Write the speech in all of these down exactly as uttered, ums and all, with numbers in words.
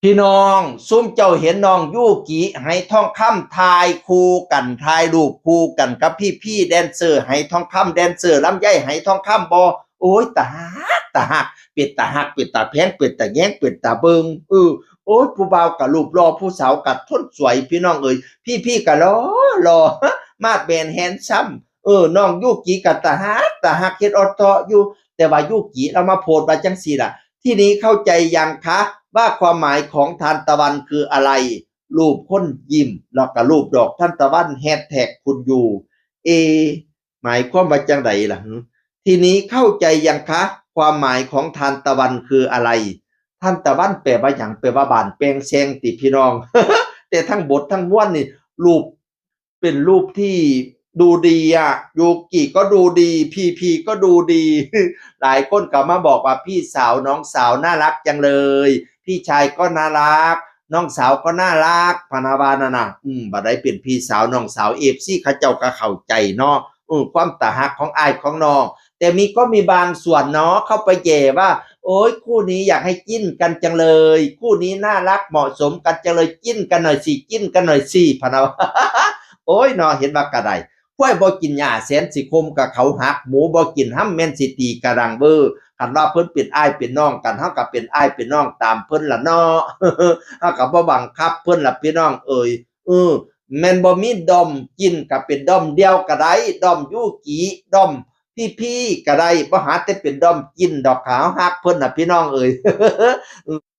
พี่น้อง ซุมเจ้าเห็นน้องยูกิ ไหทองคำ ถ่ายคู่กัน ถ่ายรูปคู่กันกับพี่ๆแดนเซอร์ ไหทองคำ แดนเซอร์ลำไย ไหทองคำบ่ โอ้ย ตาฮัก ตาฮัก เป็นตาฮัก เป็นตาแพง เป็นตาแยง เป็นตาเบิ่ง เออ โอ้ย ผู้บ่าวกะรูปหล่อ ผู้สาวกะทนสวย พี่น้องเอ๋ย พี่ๆกะหล่อหล่อ มาดแมนแฮนซัม เออ น้องยูกิกะตาฮัก ตาฮัก เฮ็ดออดเตาะอยู่ แต่ว่ายูกิลาวมาโพสต์ว่าจั่งซี้ล่ะ ทีนี้เข้าใจยังคะ ว่าความหมายของทานตะวันคืออะไร รูปคนยิ้ม แล้วกะรูปดอกทานตะวัน แฮชแท็กคุณยู เอ หมายความว่าจั่งใดล่ะหึ ทีนี้เข้าใจยังคะ ความหมายของทานตะวันคืออะไร ทานตะวันแปลว่าหยัง แปลว่าบานแปงแซงติพี่น้อง แต่ทั้งบททั้งมวลนี่ รูป เป็นรูปที่ดูดีอะ ยูกิก็ดูดี พีพีก็ดูดี หลายคนก็มาบอกว่าพี่สาวน้องสาวน่ารักจังเลย พี่ชายก็น่ารัก น้องสาวก็น่ารัก พะนาว่านั่นน่ะ อืม บัดได้เป็นพี่สาวน้องสาว เอฟซี เขาเจ้าก็เข้าใจเนาะ อืม ความตาฮักของอ้ายของน้อง แต่มีก็มีบางส่วนเนาะ เข้าไปแหย่ว่า โอ้ย คู่นี้อยากให้จิ้นกันจังเลย คู่นี้น่ารักเหมาะสมกันจังเลย จิ้นกันหน่อยสิ จิ้นกันหน่อยสิ พะนาว่า โอ้ยเนาะ เห็นว่ากะได้ ควายบ่กินหญ้าแสนสิคมกับเขาหัก หมูบ่กินห้ำแม่นสิตีกะดังเบ้อ คันว่าเพิ่นเป็นอ้ายเป็นน้องกัน เฮาก็เป็นอ้ายเป็นน้องตามเพิ่นล่ะเนาะ เฮาก็บ่บังคับเพิ่นล่ะพี่น้องเอ๋ย เออ แม่นบ่มีด้อมจิ้นก็เป็นด้อมเดี่ยวก็ได้ ด้อมยูกิ ด้อมพีพีก็ได้ บ่หาแต่เป็นด้อมจิ้นดอก ขาวฮักเพิ่นน่ะพี่น้องเอ๋ย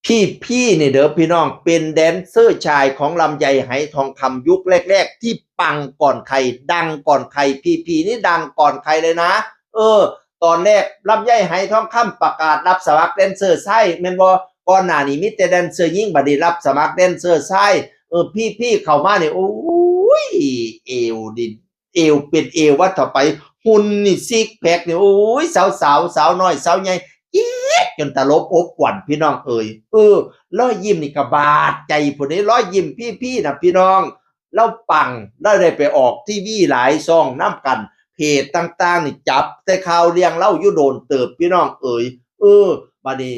พีพีนี่เด้อพี่น้อง เป็นแดนเซอร์ชายของลำไยไหทองคำยุคแรกๆ ที่ปังก่อนใคร ดังก่อนใคร พีพีนี่ดังก่อนใครเลยนะ เออ ตอนแรกลำไยไหทองคำประกาศรับสมัครแดนเซอร์ชาย แม่นบ่ ก่อนหน้านี้มีแต่แดนเซอร์หญิง บัดนี้รับสมัครแดนเซอร์ชาย เออ พีพีเข้ามานี่ โอ้ย เอวนี่ เอวเป็นเอวว่าเถาะไป หุ่นนี่ซิกแพคนี่ โอ้ย สาวสาว สาวน้อย สาวใหญ่ กรี๊ดจนตลบอบอวลพี่น้องเอ๋ย เออ รอยยิ้มนี่ก็บาดใจพุ้นเด้ รอยยิ้มพีพีน่ะพี่น้อง ลาวปัง ลาวได้ไปออกทีวีหลายช่องนำกัน เพจต่างๆนี่จับแต่ข่าวเรื่องลาวอยู่โดนเติบพี่น้องเอ๋ย เออ บัดนี้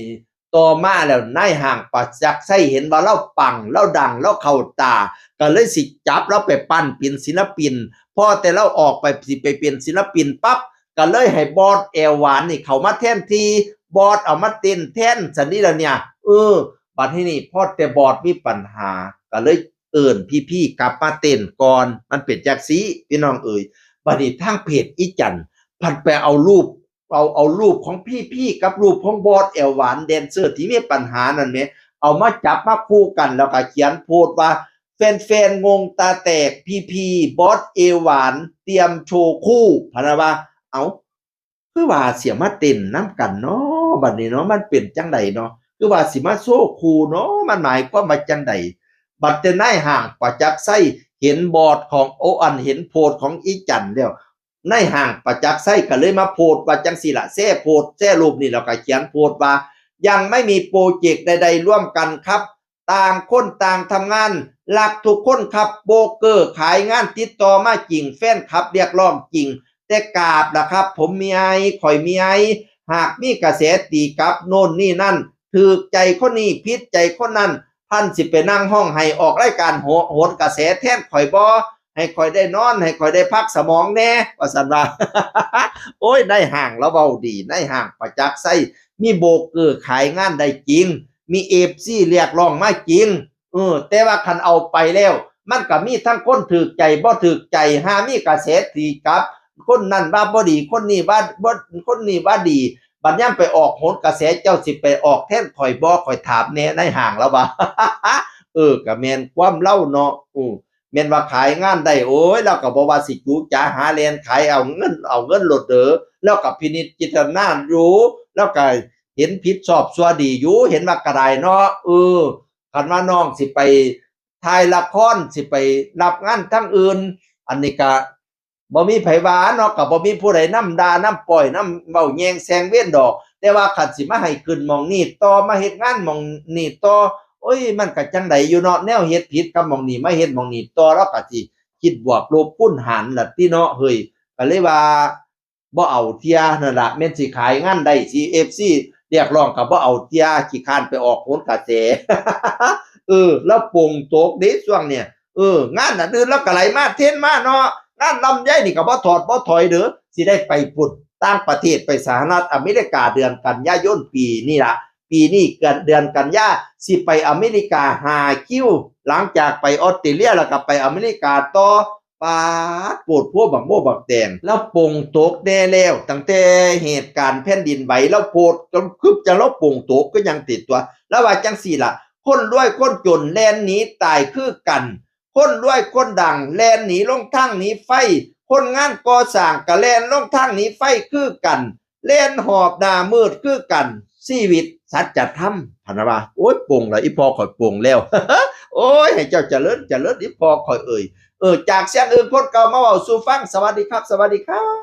ต่อมาแล้วนายห้างประจักษ์ชัยเห็นว่าลาวปัง ลาวดัง ลาวเข้าตา ก็เลยสิจับลาวไปปั้นเป็นศิลปิน พอแต่ลาวออกไปสิไปเป็นศิลปินปั๊บ ก็เลยให้บอสแอวหวานนี่เข้ามาแทนที่ บอสเอามาเต้นแทน ซั่นนี่ล่ะเนี่ย เออ บัดทีนี้พอแต่บอสมีปัญหา ก็เลยเอิ้นพีพีกลับมาเต้นก่อน มันเป็นจั่งซี้ พี่น้องเอ๋ย บัดนี้ทางเพจอีจันทร์ พัดไปเอารูป เอา เอารูปของพีพีกับรูปของบอสแอวหวาน แดนเซอร์ที่มีปัญหานั่นแหม เอามาจับมาคู่กัน แล้วก็เขียนโพสต์ว่า แฟนๆงงตาแตก พีพี บอสแอวหวาน เตรียมโชว์คู่ พะนะว่า เอ้า คือว่าสิมาเต้นนำกันเนาะ บัดนี้เนาะ มันเป็นจั่งใดเนาะ คือว่าสิมาโชว์คู่เนาะ มันหมายความว่าจั่งใด บัดแต่นายห้างประจักษ์ชัยเห็นบอสของ โอ้ อันเห็นโพสต์ของอีจันทร์แล้ว นายห้างประจักษ์ชัยก็เลยมาโพสต์ว่าจั่งซี้ล่ะ แชร์โพสต์ แชร์รูปนี่ แล้วก็เขียนโพสต์ว่า ยังไม่มีโปรเจกต์ใดๆร่วมกันครับ ต่างคนต่างทำงาน รักทุกคนครับ โบรกเกอร์ขายงานติดต่อมาจริง แฟนคลับเรียกร้องจริง แต่กราบล่ะครับ ผมเมีย ข่อยเมีย หากมีกระแสตีกลับโน่นนี่นั่น ถืกใจคนนี้ ผิดใจคนนั้น พันสิไปนั่งฮ้องไห้ออกรายการโห- โหนกระแสแทนข่อยบ่ ให้ข่อยได้นอน ให้ข่อยได้พักสมองแหน่ ว่าซั่นว่า โอ้ย นายห้างลาวเว้าดี นายห้างประจักษ์ชัย มีโบรกเกอร์ขายงานได้จริง มีเอฟซีเรียกร้องมาจริง เออ แต่ว่าคันเอาไปแล้ว มันก็มีทั้งคนถืกใจ บ่ถืกใจ หามีกระแสตีกลับ คนนั้นว่าบ่ดี คนนี้ว่าบ่ คนนี้ว่าดี บัดยามไปออกโหนกระแส เจ้าสิไปออกแทนข่อยบ่ ข่อยถามแหน่ นายห้างลาวว่า เออ ก็แม่นความลาวเนาะ อือ แม่นว่าขายงานได้ โอ้ย ลาวก็บ่ว่าสิจุจ๋าหาแล่นขายเอาเงิน เอาเงินโลดเด้อ ลาวก็พินิจพิจารณาอยู่ ลาวก็เห็นผิดชอบชั่วดีอยู่ เห็นว่ากะได้เนาะ เออ คันว่าน้องสิไปถ่ายละคร สิไปรับงานทางอื่น อันนี้ก็บ่มีไผว่าเนาะ ก็บ่มีผู้ใดนำด่านำป้อยนำเว้าแย่งแซงเวรดอก แต่ว่าคันสิมาให้ขึ้นหม่องนี้ต่อ มาเฮ็ดงานหม่องนี้ต่อ โอ้ย มันก็จั่งใดอยู่เนาะ แนวเฮ็ดผิดกับหม่องนี้ มาเฮ็ดหม่องนี้ต่อ ลาวก็สิคิดบวกลบคูณหารล่ะติเนาะ เฮ้ย ก็เลยว่า บ่เอาเทื่อนั่นล่ะ แม่นสิขายงานได้ สิ เอฟซี เรียกร้องก็บ่เอาเตี้ย ขี้คร้านไปออกโหนกระแส เออ แล้วโป่งตกเด้ช่วงเนี่ย เออ งานอันอื่นแล้วก็ไหลมาเทรนมาเนาะ งานลำไยนี่ก็บ่ถอดบ่ถอยเด้อ สิได้ไปพุ้นต่างประเทศ ไปสหรัฐอเมริกาเดือนกันยายนปีนี้ละ ปีนี้เกินเดือนกันยา สิไปอเมริกาห้าคิว หลังจากไปออสเตรเลียแล้วก็ไปอเมริกาต่อ ปาด โพดโพบักโมบักแตง แล้วโป่งตกแน่แล้ว ตั้งแต่เหตุการณ์แผ่นดินไหว แล้วโพดก็คือจังแล้วโป่งตกก็ยังติดตัว แล้วว่าจังสี่ล่ะ คนรวยคนจนแล่นหนีตายคือกัน คนรวยคนดังแล่นหนีลงทางหนีไฟ คนงานก่อสร้างก็แล่นลงทางหนีไฟคือกัน แล่นหอบหน้ามืดคือกัน ชีวิตสัจธรรม พันว่า โอ้ย โป่งแล้ว อีพ่อข่อยโป่งแล้ว โอ้ย ให้เจ้าเจริญเจริญ อีพ่อข่อยเอ่ย เออ จากเสียงอื่นคนเก่ามาเว้าสู่ฟัง สวัสดีครับ สวัสดีครับ